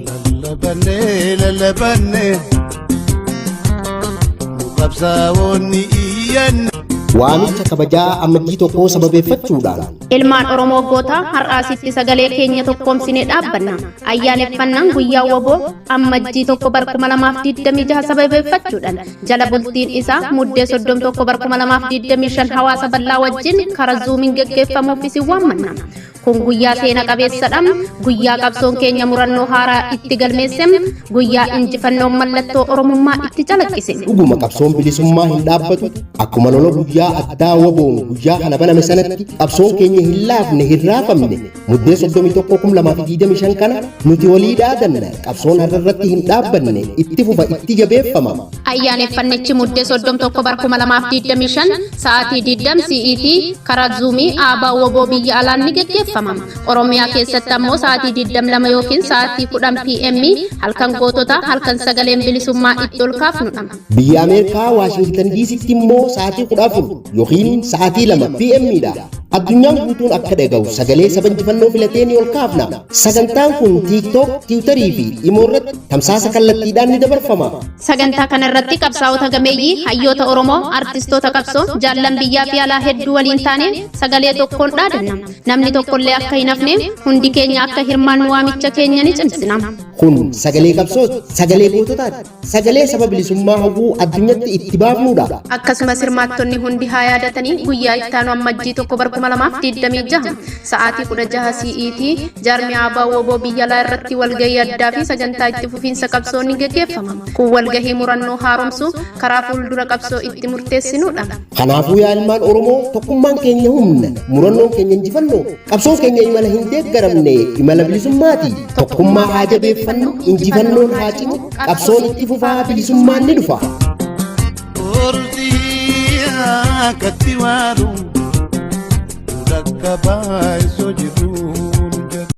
Lallabannee lallabannee nu qabsaa'oonni iyyanne. Waamicha kabajaa Ammajjii 1 sababeeffachuudhaan. Ilmaan Oromoo gootaa har'aasitti sagalee keenya tokkoomsinee dhaabbanna. Ayyaaneffannaan guyyaa WBO Ammajjii 1 bar 2026 sababeeffachuudhaan jala bultiin isaa Muddee 31 bar 2025 hawaasa bal'aa wajjin karaa Zoomiin geggeeffamuuf isin waammanna. Kun guyyaa seena qabeessadha. Guyyaa qabsoon keenya murannoo haaraa itti galmeesse. Guyyaa injifannoon mallattoo Oromummaa itti calaqqise. Dhuguma qabsoon bilisummaa hin dhaabbatu. Akkuma lola guyyaa addaa WBOn guyyaa kana baname sanatti qabsoon keenya hin laafne, hin raafamne. Muddee 31, 2025 kana nuti walii dhaadanna. Qabsoon har'a irratti hin dhaabbanne itti fufa, itti jabeeffama. Ayyaaneffannichi Muddee 31 bar 2025 sa'aatii 20 CET karaa Zoomii Aabaa WBO biyya alaan ni geggeeffama. Oromiyaa keessatti ammoo sa'aatii 22 yookiin sa'aatii 10 PM, halkan gootota, halkan sagaleen bilisummaa itti ol kaafnudha. Biyya Ameerikaa Waashingtan DCtti immoo sa'aatii 14 yookiin sa'aatii 2 PM dha. Addunyaan guutuun akka dhaga'u sagalee saba injifannoo filatee ni ol kaafna. Sagantaan kun TikTok, Tiwutarii fi Imoo irratti tamsaasa kallattiidhaan ni dabarfama. Sagantaa kana irratti qabsaa'ota gameeyyii, hayyoota Oromoo, artistoota qabsoo, jaallan biyyaa fi alaa hedduu waliin taane sagalee tokkoon dhaadanna. Namni tokkollee akka hin hafne, hundi keenya akka hirmaannu waamicha keenya ni cimsina. Kun sagalee qabsooti, sagalee goototaati, sagalee saba bilisummaa hawwuu addunyatti itti baafnudha. Akkasumas hirmaattonni hundi haa yaadatanii, guyyaa ittaanu Ammajjii 1 bar 2026 sa'aatii 16 CET jaarmiyaa Abaa WBO biyya alaa irratti walgahii addaa fi sagantaa itti fufiinsa qabsoo ni geggeeffama. Kun walgahii murannoo haaromsuu, karaa fuuldura qabsoo itti murteessinudha. Kanaafuu yaa ilmaan Oromoo, tokkummaan keenya humna, murannoon keenya injifannoo, qabsoon keenya imala hin deeggaramne, imala bilisummaati. Tokkummaa haa jabeeffannu, injifannoon haa cimu, qabsoon itti fufaa, bilisummaan ni dhufa. Ortiyaa katti waaru lakka baay'isoo.